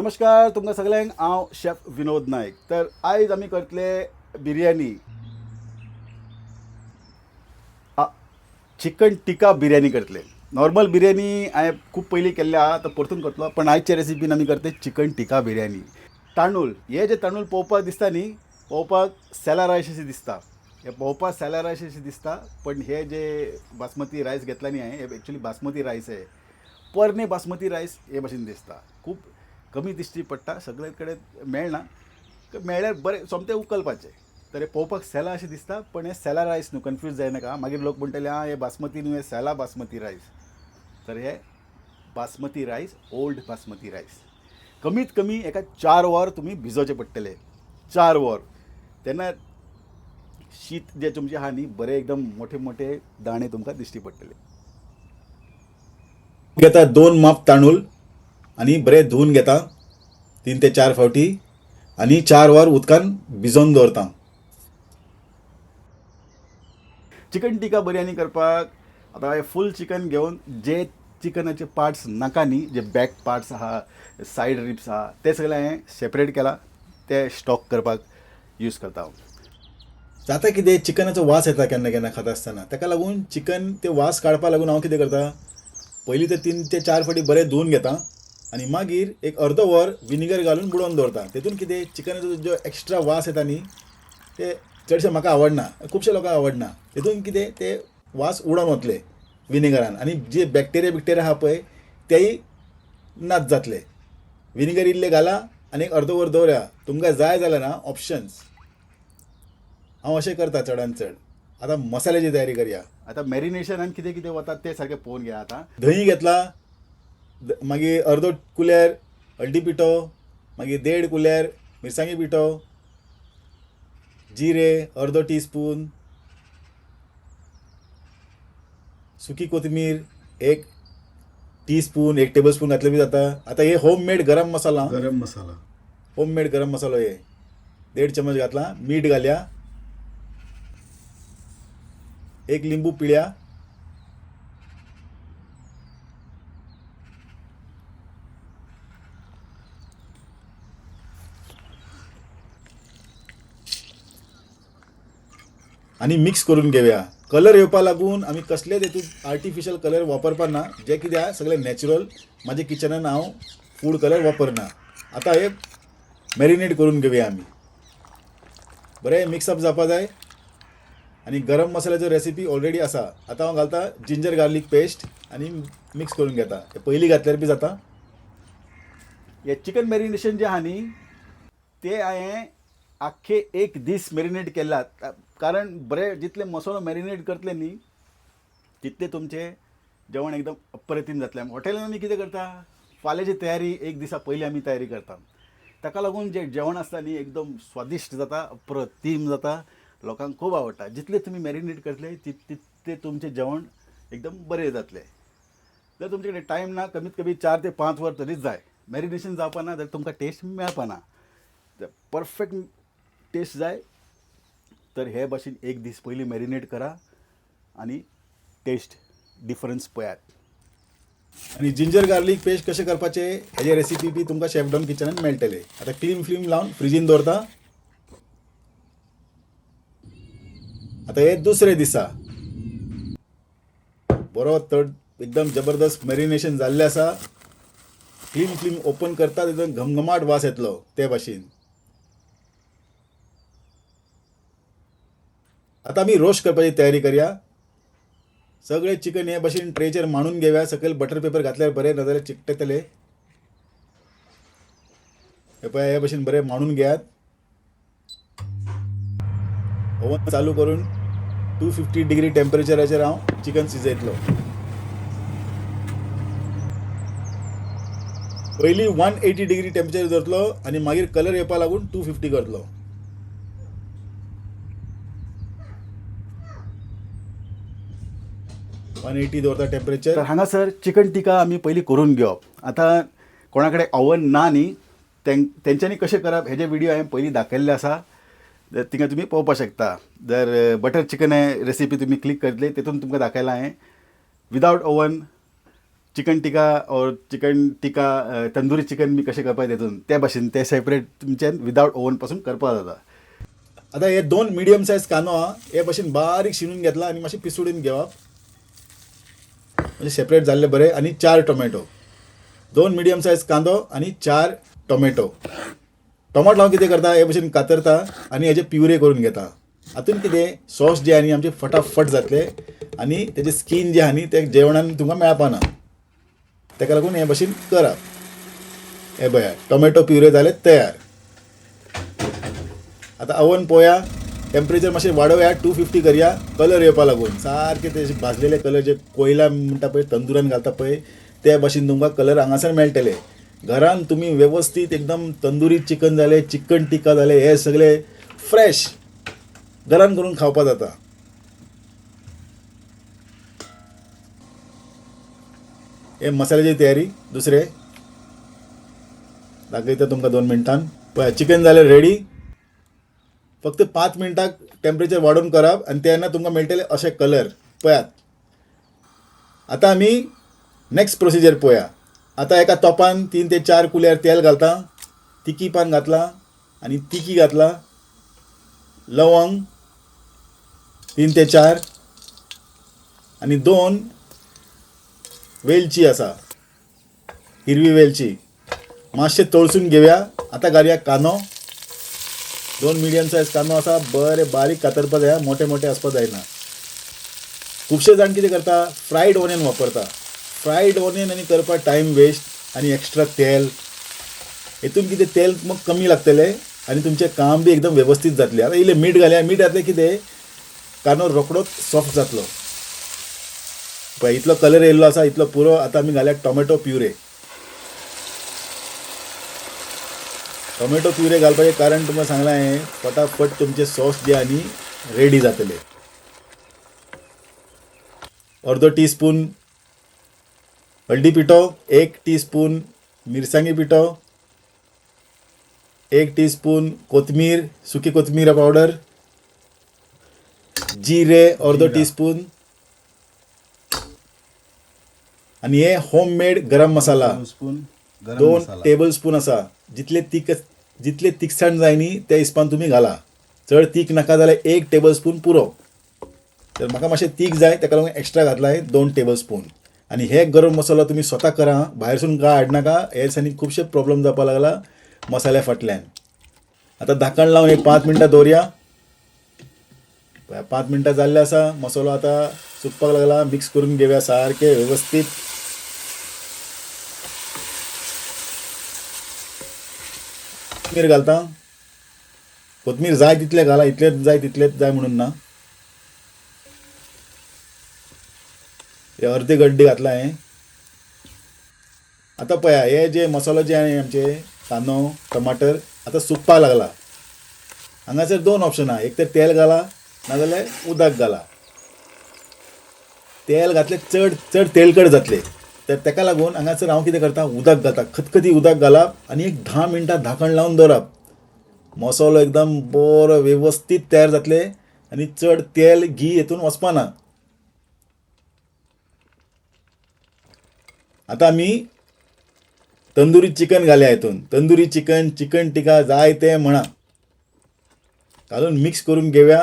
नमस्कार तुमकां सगल्यांक. हांव शेफ विनोद नायक. तर आयज आमी करतले बिरयानी, चिकन टिक्का बिरयानी करतले. नॉर्मल बिरयानी हांवें खूब पयलीं केल्ले आहा, आतां परतून करतलो, पण आयचे रेसिपीन आमी करतले चिकन टिक्का बिरयानी. तांदूळ हे जे तांदूळ पळोवपाक दिसता न्ही, पळोवपाक सेला रायस अशें दिसता, हे पळोवपाक सेला रायस अशें दिसता, पण हे जे बासमती रायस घेतला न्ही हांवें, हे एक्चुली बासमती रायस आहे, पोरणे बासमती रायस हे भाशेन दिसता, खूब कमी दिश्टी पडटा, सगळे कडेन मेळना, मेळ्ळ्यार बरें सोमतें उखलपाचें. तर हे पळोवपाक सेला अशें दिसता, पण हे सेला रायस न्हू, कन्फ्यूज जायनाका. मागीर लोक म्हणटले आं हे बासमती न्हू, हे सेला बासमती रायस. तर हे basmati rice, old basmati rice. कमीत कमी एका 4 वर तुमी भिजोवचें पडटलें, 4 वर. तेन्ना शीत जें तुमचें आहा न्ही, बरें एकदम मोठे मोठे दाणे तुमकां दिश्टी पडटले. घेता 2 माप तांदूळ आनी बरें धुवन घेता 3 ते 4 फावटी आनी 4 वर उदकान भिजोवन दवरता. चिकन टिक्का बिरयानी करपाक आतां हें फूल चिकन घेवन जे चिकनाचे पार्ट्स नाका न्ही, जे बॅक पार्ट्स आहा, सायड रिब्स आहा, ते सगळे हांवें सेपरेट केला, ते स्टॉक करपाक यूज करता हांव. जाता कितें, चिकनाचो वास येता केन्ना केन्ना खाता आसतना, ताका लागून चिकन ते वास काडपा लागून हांव कितें करता, पयलीं ते 3 ते 4 फावटी बरें धुवन घेता आनी मागीर एक अर्दो वर विनिगर घालून बुडोवन दवरता. तेतून कितें, चिकनाचो जो एक्स्ट्रा वास येता न्ही, ते चडशें म्हाका आवडना, खुबशे लोकांक आवडना. तेतून कितें, ते वास उडोवन वतले विनिगरान आनी जे बॅक्टेरिया बिक्टेरिया आहा पळय तेय नाच जातले. विनिगर इल्लें घाला आनी एक अर्दो वर दवरया. तुमकां जाय जाल्यार ना ऑप्शन्स, हांव अशें करता चडान चड. आतां मसाल्याची तयारी करया. आतां मॅरिनेशनान कितें कितें वता तें सारकें पळोवन घेया. आतां दही घेतला, मागीर अर्दो कुलेर हळदी पिठो, मागीर 1.5 कुलेर मिरसांगी पिठो, जिरे अर्दो टीस्पून, सुकी कोथमीर 1 टीस्पून, 1 टेबल स्पून घातले बी जाता. आतां हे होम मेड गरम मसाला, गरम मसाला, होम मेड गरम मसालो हे 1.5 चमच घातला. मीठ घालया, 1 लिंबू पिळया, आनी मिक्स करून घेवया. कलर येवपा लागून आमी कसलेच हितून आर्टिफिशियल कलर वापरपा ना, जे कितें आहा सगळें नॅचरल. म्हाज्या किचनान हांव फूड कलर वापरना. आतां हे मॅरिनेट करून घेवया आमी, बरें मिक्सअप जावपा जाय. आनी गरम मसाल्याचो रेसिपी ऑलरेडी आसा. आतां हांव घालता जिंजर गार्लीक पेस्ट आनी मिक्स करून घेता. हे पयलीं घातल्यार बी जाता. हे चिकन मॅरिनेशन जें आहा न्ही, तें हांवें आख्खे एक दीस मॅरिनेट केला, कारण बरें जितले मसालो मॅरिनेट करतले न्ही तितलें तुमचें जेवण एकदम अप्रतीम जातलें. हॉटेलान आमी कितें करता, फाल्यांची तयारी एक दिसा पयलीं आमी तयारी करता, ताका लागून जें जेवण आसता न्ही एकदम स्वादिश्ट जाता, अप्रतीम जाता, लोकांक खूब आवडटा. जितलें तुमी मॅरिनेट करतले तितलें तुमचें जेवण एकदम बरें जातलें. जर तुमचे कडेन टायम ना, कमीत कमी 4 ते 5 वर तरीच जाय. मॅरिनेशन जावपा ना जाल्यार तुमकां टेस्ट मेळपा ना. परफेक्ट टेस्ट जाय तर हे भाशेन एक दीस पयलीं मॅरिनेट करा आनी टेस्ट डिफरन्स पळयात. आनी जिंजर गार्लीक पेस्ट कशें करपाचें हेजे रेसिपी बी तुमकां शेफ डॉन किचनान मेळटले. आतां क्लीन फिल्म लावन फ्रिजीन दवरता. आतां हे दुसरे दिसा बरो तड एकदम जबरदस्त मॅरिनेशन जाल्लें आसा. क्लीन फिल्म ओपन करता एकदम घमघमाट वास येतलो ते भाशेन. आतां आमी रोस्ट करपाची तयारी करया. सगळें चिकन हे भाशेन ट्रेचेर मांडून घेवया. सकयल बटर पेपर घातल्यार बरें, नाजाल्यार चिकटतले. हे पळय, हे भाशेन बरें मांडून घेयात. ओवन चालू करून 250 डिग्री टेम्परेचराचेर हांव चिकन शिजयतलो. पयलीं 180 डिग्री टेम्परेचर दवरतलो आनी मागीर कलर येवपा लागून 250 करतलो. 180 दवरता टेम्परेचर. तर हांगासर चिकन टिक्का आमी पयलीं करून घेवप. आतां कोणा कडेन ओवन ना न्ही, तेंच्यांनी कशें करप हेजे व्हिडियो हांवें पयलीं दाखयल्ले आसा, थिंगा तुमी पळोवपाक शकता. जर बटर चिकन हे रेसिपी तुमी क्लिक करतले तेतून तुमकां दाखयलां हांवें without oven Chicken tikka or chicken tikka tandoori chicken बी कशें करपाक तेतून ते भाशेन ते सेपरेट तुमच्यान विदावट ओवन पासून करपाक जाता. आतां हे 2 मिडियम सायज कांदो आहा, हे भाशेन बारीक शिनून घेतला आनी मातशें पिसुडून घेवप, म्हणजे सेपरेट जाल्ले बरें. आनी 4 टोमॅटो, 2 मिडियम सायज कांदो आनी 4 टोमॅटो. टोमाटो हांव कितें करता, हे भाशेन कातरता आनी हेजे प्युरे करून घेता. हातून कितें सॉस जे आहा न्ही आमचे फटाफट जातले आनी तेजे स्कीन जे आहा न्ही ते जेवणान तुमकां मेळपाना, तेका लागून हे भाशेन करप. हे पळया टोमॅटो प्युरे जाले तयार. आतां ओवन पळोवया, टेम्परेचर मातशें वाडोवया, 250 करया, कलर येवपा लागून सारके ते भाजलेले कलर जे कोयला म्हणटा पळय तंदुरान घालता पळय ते भाशेन तुमकां कलर हांगासर मेळटले. घरान तुमी वेवस्थीत एकदम तंदुरी चिकन जालें, चिकन टिक्का जालें, हे सगळे फ्रेश घरान करून खावपा जाता. हे मसाल्याची तयारी दुसरे दाखयता तुमकां 2 मिनटान. पळय चिकन जालें रेडी. फक्त 5 मिनटाक टेम्परेचर वाडोवन करप आनी तेन्ना तुमकां मेळटले अशे कलर. पळयात आतां आमी नेक्स्ट प्रोसिजर पळोवया. आतां एका तोपान 3 ते 4 कुल्यार तेल घालता, तिकी पान घातला आनी तिकी घातला, लवंग 3 ते 4 आनी 2 वेलची आसा, हिरवी वेलची मातशें तळसून घेवया. आतां घालया कांदो, 2 मिडियम सायज कांदो आसा, बरें बारीक कातरपा जाय, मोटे मोटे आसपा जायना. खुबशे जाण कितें करता, फ्रायड ऑनियन वापरता. फ्रायड ऑनियन आनी करपाक टायम वेस्ट आनी एक्स्ट्रा तेल, हेतून कितें तेल मग कमी लागतलें आनी तुमचें काम बी एकदम वेवस्थीत जातलें. आतां इल्लें मीठ घालया, मीठ घातलें कितें कांदो रोकडोच सॉफ्ट जातलो. पळय इतलो कलर येयल्लो आसा, इतलो पुरो. आतां आमी घालया टोमॅटो प्युरे. टोमॅटो प्युरे घालपाचें कारण तुमकां सांगलां हांवें, फटाफट तुमचें सॉस जे आहा न्ही रेडी जातलें. अर्दो टीस्पून हळदी पिठो, 1 टीस्पून मिरसांगी पिठो, 1 टीस्पून कोथमीर, सुकी कोथमीर पावडर, जिरे अर्दो टीस्पून आनी हे होम मेड गरम मसाला 2 टेबल स्पून आसा. जितले तिखसाण जाय न्ही त्या हिसपान तुमी घाला, चड तीख नाका जाल्यार 1 टेबल स्पून पुरो. तर म्हाका मातशें तीख जाय ताका लागून एक्स्ट्रा घातला हांवें 2 टेबल स्पून. आनी हे गरम मसालो तुमी स्वता करा, भायरसून काय हाडनाका. हे दिसांनी खुबशे प्रॉब्लम जावपाक लागला मसाल्या फाटल्यान. आतां धाकण लावन एक 5 मिनटां दवरया. 5 मिनटां जाल्ले आसा, मसालो आतां सुकपाक लागला. मिक्स करून घेवया सारकें वेवस्थीत. कोथमीर घालता, कोथमीर जाय तितलें घाला, इतलेंच जाय तितलेंच जाय म्हणून ना. हे अर्दे गड्डे घातला हांवें. आतां पळया हे जे मसालो जे आहा आमचे कांदो टमाटर आतां सुकपाक लागला. हांगासर 2 ऑप्शन आहा, एक तर तेल घाला नाजाल्यार उदक घाला. तेल घातलें चड चड तेलकट जातलें, तर ताका लागून हांगासर हांव कितें करता, उदक घालता, खतखती उदक घालप आनी एक 10 मिनटां धाकण लावन दवरप. मसालो एकदम बरो वेवस्थीत तयार जातले आनी चड तेल घी हेतून वचपाना. आतां आमी तंदुरी चिकन घालया हितून. तंदुरी चिकन, चिकन टिक्का जाय तें म्हणा, घालून मिक्स करून घेवया.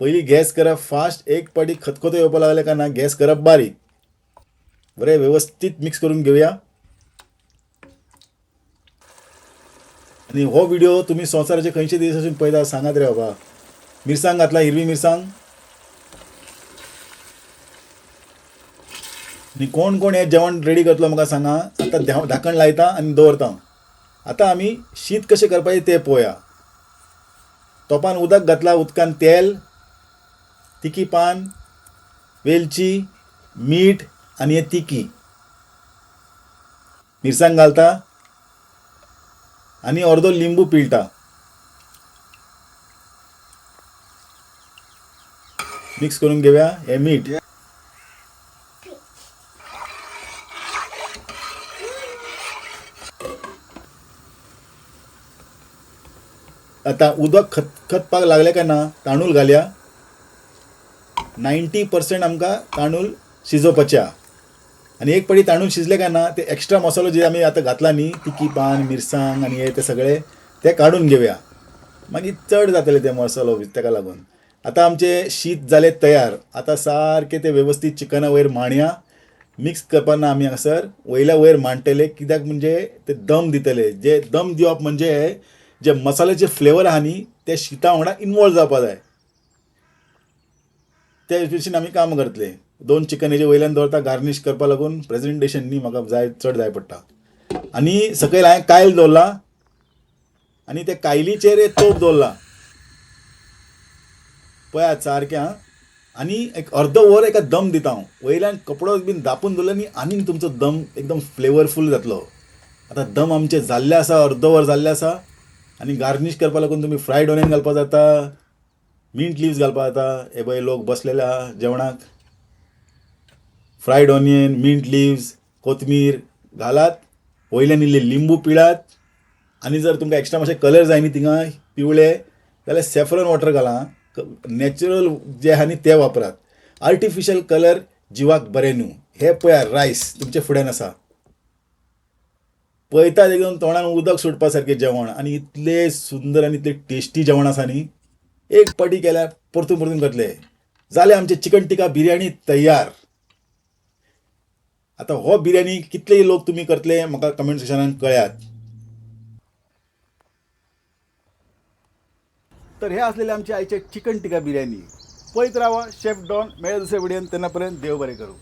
पयलीं गॅस करप फास्ट, एक पाटी खतखतो येवपाक लागले काय ना गॅस करप बारीक, बरें वेवस्थीत मिक्स करून घेवया. आनी हो व्हिडिओ तुमी संवसाराचे खंयचे देशासून पळयता सांगात रे बाबा. मिरसांग घातला, हिरवी मिरसांग. आनी कोण कोण हें जेवण रेडी करतलो म्हाका सांगा. आतां धाकण लायता आनी दवरता. आतां आमी शीत कशें करपाचें तें पळोवया. तोपान उदक घातला, उदकान तेल, तिकी पान, वेलची, मीठ आनी हें तिकी मिरसांग घालता आनी अर्दो लिंबू पिळटा. मिक्स करून घेवया हें मीठ. आतां उदक खतखतपाक लागलें काय ना तांदूळ घालया. 90% आमकां तांदूळ शिजोवपाचे आहा. आनी एक पडी तांदूळ शिजले काय ना ते एक्स्ट्रा मसालो जे आमी आतां घातला न्ही, तिकी पान, मिरसांग आनी हे ते सगळे ते काडून घेवया, मागीर चड जातले ते मसालो. ताका लागून आतां आमचें शीत जालें तयार. आतां सारकें तें वेवस्थीत चिकना वयर मांडया. मिक्स करपा ना आमी हांगासर, वयल्या वयर मांडटले. कित्याक म्हणजे ते दम दितले. जे दम दिवप म्हणजे जे मसाल्याचे फ्लेवर आहा न्ही ते शिता वांगडा इनवॉल्व जावपा जाय. ते भशेन आमी काम करतले. दोन चिकन हेजे वयल्यान दवरता गार्नीश करपा लागून, प्रेजेंटेशन न्ही म्हाका जाय, चड जाय पडटा. आनी सकयल हांवें कायल दवरला आनी त्या कायलीचेर एक तोप दवरला, पळयात सारकें आं. आनी एक अर्द वर एका दम दिता हांव, वयल्यान कपडो बीन धांपून दवरलो न्ही आनीक तुमचो दम एकदम फ्लेवरफूल जातलो. आतां दम आमचें जाल्लें आसा, अर्द वर जाल्लें आसा. आनी गार्नीश करपा लागून तुमी फ्रायड ऑनियन घालपा जाता, मिंट लिव्स घालपा जाता. हे पळय लोक बसलेले आहा जेवणाक. फ्रायड ऑनियन, मिंट लिव्स, कोथमीर घालात, वयल्यान इल्ले लिंबू पिळात. आनी जर तुमकां एक्स्ट्रा मातशे कलर जाय न्ही थिंगा पिवळे जाल्यार सेफ्रॉन वॉटर घाला. नॅचरल जे आहा न्ही ते वापरात, आर्टिफिशियल कलर जिवाक बरें न्हू. हे पळयात रायस तुमच्या फुड्यान आसा, पळयतात एकदम तोंडान उदक सुटपा सारकें जेवण. आनी इतलें सुंदर आनी इतलें टेस्टी जेवण आसा न्ही, एक पाटी केल्यार परतून परतून करतले. जालें आमचें चिकन टिक्का बिरयानी तयार. आतां हो बिरयानी कितले लोक तुमी करतले म्हाका कमेंट सेक्शनान कळयात. तर हे असलेले आमचे आयचे चिकन टिक्का बिर्याणी. पळयत रावा शेफ डॉन. मेळ्या दुसऱ्या व्हिडियोन, तेन्ना पर्यंत देव बरें करूं.